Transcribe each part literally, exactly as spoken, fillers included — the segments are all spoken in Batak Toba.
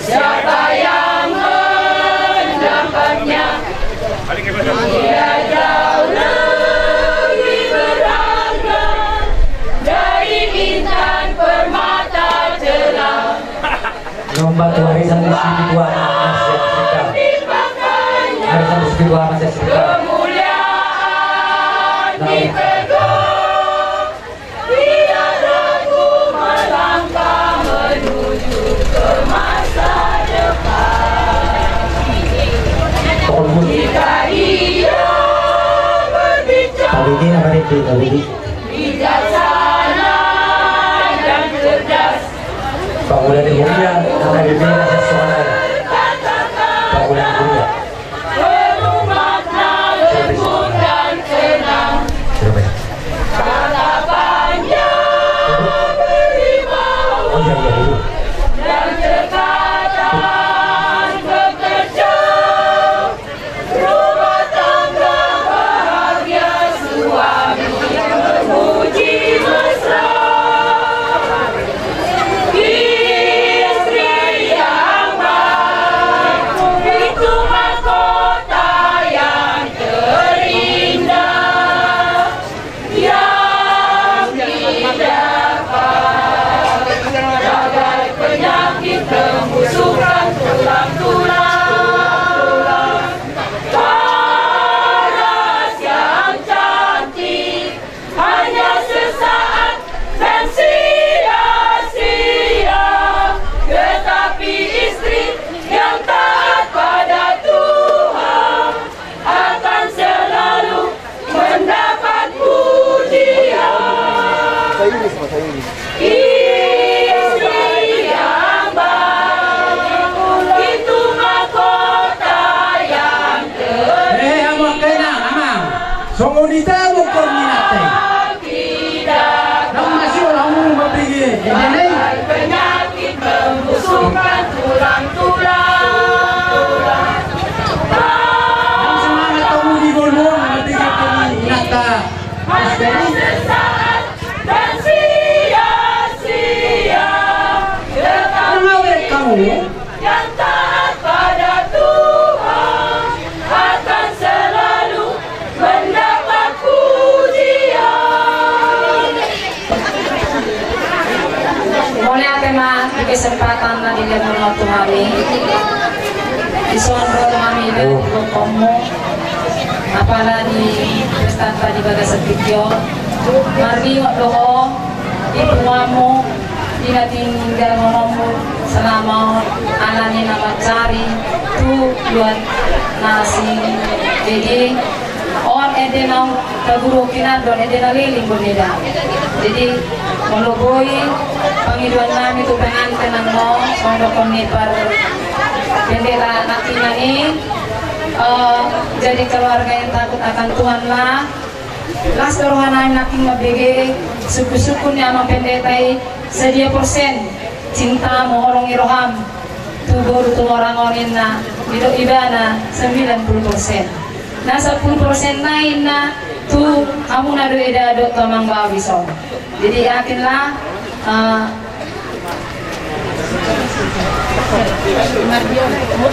Siapa yang mendapatnya? Dia jauh lebih berharga dari intan permata terang. Nomba tu arisan di sini dua anak siap sita. Arisan di sini dua anak siap sita. Kemuliaan di tegak. Biar aku melangkah menuju ke masa depan. Jika ia berbicara bijaksana dan cerdas, Pamulaan Huria, anak di Bena Sassoalai. Pamulaan Huria. Penuh makna lembut dan tenang. Coba ya. Tatapannya berwibawa. Oh, iya, iya, iya. Dan terkadang bekerja. Rumah tangga bahagia, suami memuji mesra. Istri yang baik itu mahkota yang terindah. Yang tidak baik, bagai penyakit membusukkan tulang-tulang. Paras yang cantik hanya sesaat dan sia-sia, tetapi istri yang taat pada Tuhan akan selalu mendapat pujian. Bahasa Inggris, bahasa Inggris. Istri yang baik itu mahkota yang terindah. Eh, amang, kena, amang. Songon i tahu kau minat, eh. Tidak. Nang masih orang umur mabege, eh, eh, eh. Penyakit membusukkan tulang-tulang. Nang semangat kamu di golong, mabege kami inanta. Hanya sesaat dan sia-sia. Tetapi kamu yang taat pada Tuhan akan selalu mendapat pujian. Mauliate ma di kesempatan na dilehon Tuhan i. Dison ro hami di gokhonmu. Apala di pestanta di bagasan tingki on. Marningot do ho di punguanmu, di na tininggalhononmu selama on, alani na mansari tu luat na asing. Jadi on ende naung taguruhon hian do on, ende na leleng do on eda. Jadi molo boi pangidoan nami tu pengantin annon, songon dohonon ni par pendeta nangkiningan i, eh, jadi keluarga yang takut akan Tuhanlah. Las do roha nami nangkin mambege, sungkun-sungkun ni amang pendeta i, sadia persen cintamu, horong ni roham tu boru Tumorang on, ninna. Didok ibana sembilan puluh persen. Na sampulu persen nai, ninna, tu hamuna do eda dohot tu amang bao dison. Jadi yakinlah, eh,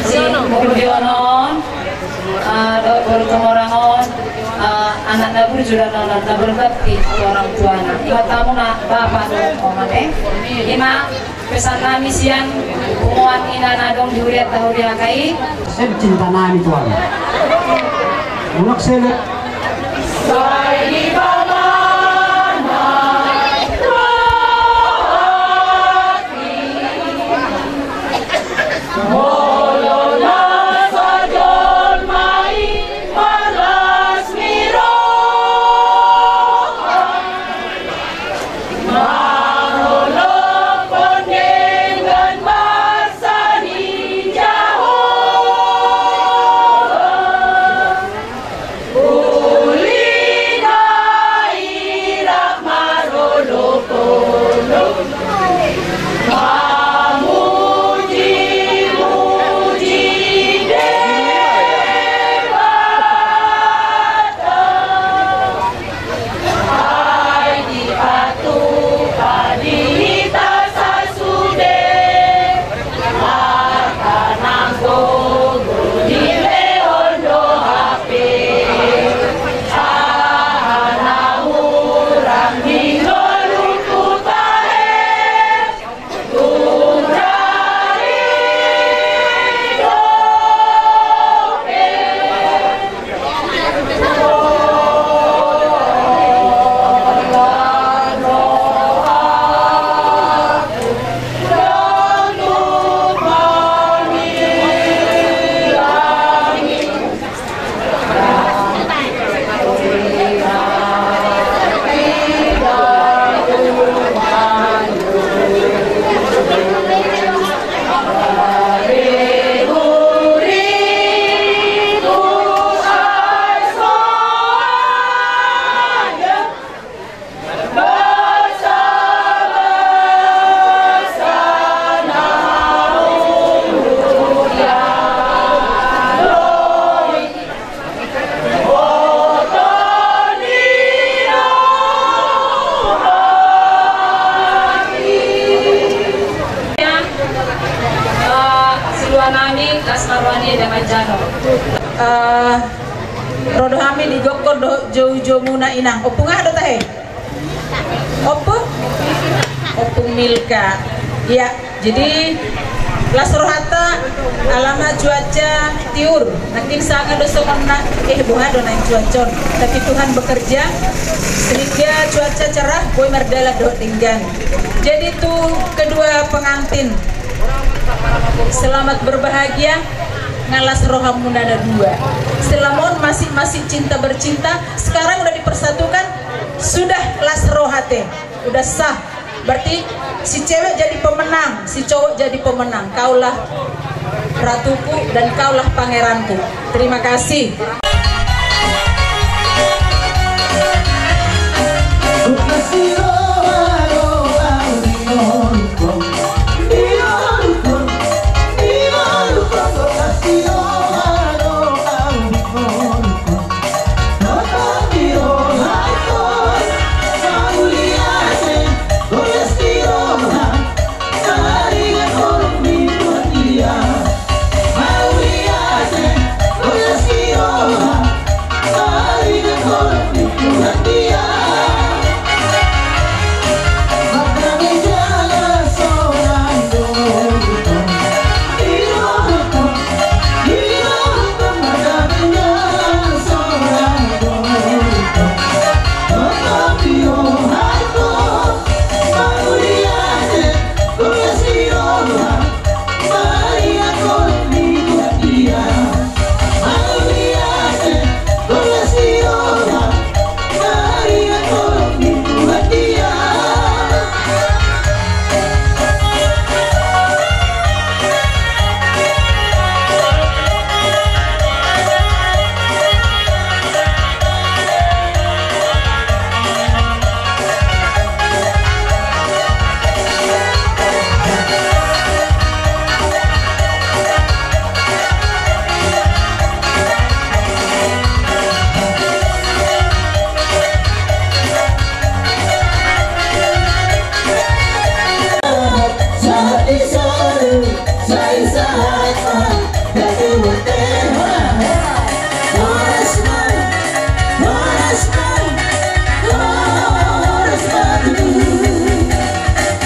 si Murdiono on, eh, dohot boru Tumorang on, eh, anak na burju do on, na berbakti tu orang tuana. Ingot hamuna bapa dohot omak, eh. I ma pesan nami sian punguan i na adong di hurianta, hurianta i. Seb cinta nami tu ahu. Unang selek. Eh, ro do hami di gokkon dohot joujou muna, Inang. Ompung aha do tahe? Ompung? Ompung Milka. Iya, jadi las rohanta alana cuaca tiur. Nangkin sanga do songon na, eh, boha do naeng cuaca on. Tapi Tuhan bekerja sehingga cuaca cerah, boi mardalan dohot denggan. Jadi tu kedua pengantin, selamat berbahagia. Nga las rohamuna na dua. Selama on masih, masih cinta bercinta, sekarang udah dipersatukan, sudah las roha te, udah sah. Berarti si cewek jadi pemenang, si cowok jadi pemenang. Kaulah ratuku dan kaulah pangeranku. Terima kasih.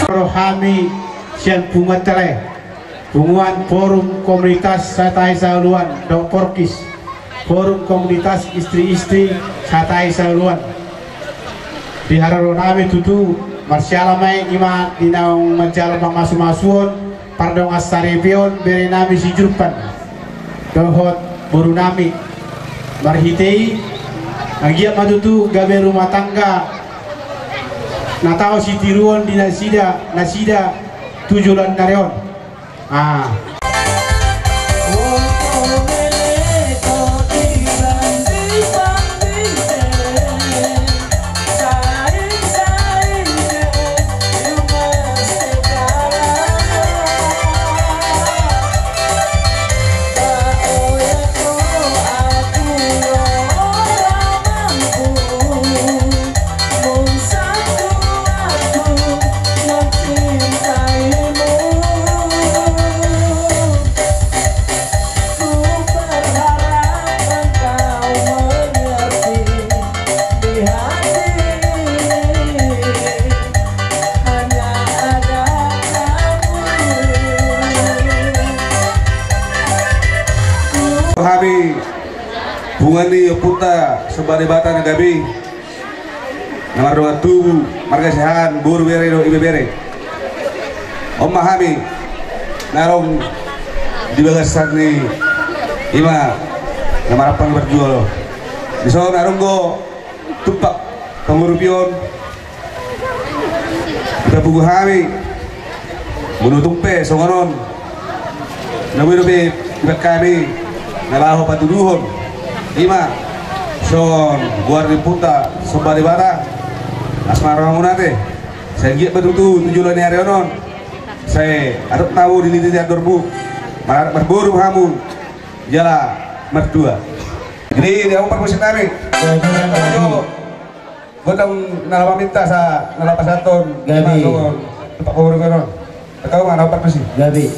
Ro hami sian punguanta lae, punguan Forum Komunitas Satahi Saoloan dohot Forkis, Forum Komunitas Istri-istri Satahi Saoloan. Di haroro nami tutu marsiala ma i, ima di naung manjalo pamasu-masuon, pardongansaripeon bere nami Sijurpan dohot boru nami. Marhite i, anggiat ma tutu gabe rumah tangga na tau sitiruon di nasida, nasida tu joloan ni ari on. Ah. Hami punguan ni ompunta Somba Debata na gabe i, na mardongan tubu, marga siahaan, boru, bere dohot ibebere. On ma hami na adong di bagasan ni, ima na marampang marjual on. Dison adong do tumpak pangurupion. Dipapungu hami, molo tung pe songon on na boi dope dibaen hami na laho patuduhon, ima songon goar ni ompunta Somba Debata, las ma rohamuna ate. Sai anggiat ma tutu tu joloan ni ari on, sai adong tabo di litian dormu, mar-, marboru hamu jala martua. Jadi di hamu parmusik nami. Gotong na laho maminta sa na laho pasahathon. Gabe. Tumpak boru on. Tangkas ma na parmusik. Gabe.